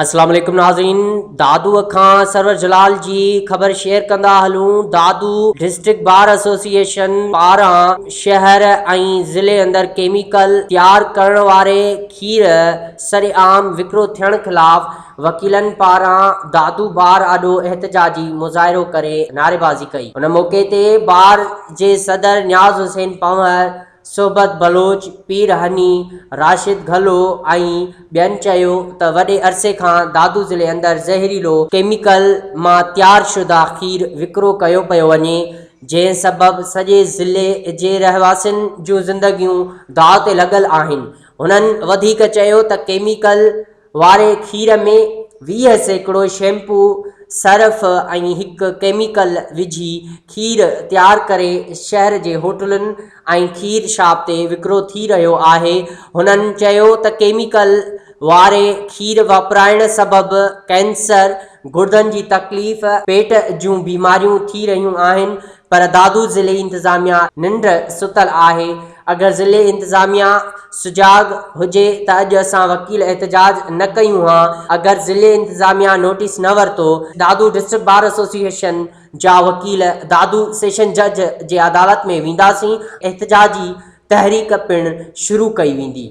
اسلام عليڪم ناظرين دادو کان سرور جلال جي خبر شيئر ڪندا هلون دادو ڊسٽرڪٽ بار ايسوسيئيشن پاران شهر ۽ ضلعي اندر ڪيميڪل تيار ڪرڻ واري کير سرعام وڪرو ٿيڻ خلاف وڪيلن پاران دادو بار آڏو احتجاجي مظاهرو ڪري نعريبازي ڪئي ان موقعي تي بار جي صدر نياز حسين پنهور صحبت بلوچ، پير هني، راشد گهلو ۽ ٻين چيو ته وڏي عرصي کان دادو ضلعي اندر زهريلو ڪيميڪل مان تيار شده کير وڪرو ڪيو پيو وڃي، جنهن سبب سڄي ضلعي جي رهواسين جون زندگيون داء تي لڳل آهن. هنن وڌيڪ چيو ته ڪيميڪل واري کير ۾ 20% شيمپو، سرف ۽ هڪ ڪيميڪل وجهي کير تيار ڪري شهر جي هوٽلن ۽ کير شاپ تي وڪرو ٿي رهيو آهي. هنن چيو ته ڪيميڪل واري کير واپرائڻ سبب ڪينسر، گردن جي تڪليف، پيٽ جون بيماريون ٿي رهيون آهن پر دادو ضلعي انتظاميا ننڊ ستل آهي، اگر ضلعي انتظاميا سجاڳ هجي ته اڄ اسان وڪيل احتجاج نه ڪيون ها، اگر ضلعي انتظاميا نوٽيس نه ورتو، دادو ڊسٽرڪٽ بار ايسوسيئيشن جا وڪيل دادو سيشن جج جي عدالت ۾ وينداسين، احتجاجي تحريڪ پڻ شروع ڪئي ويندي.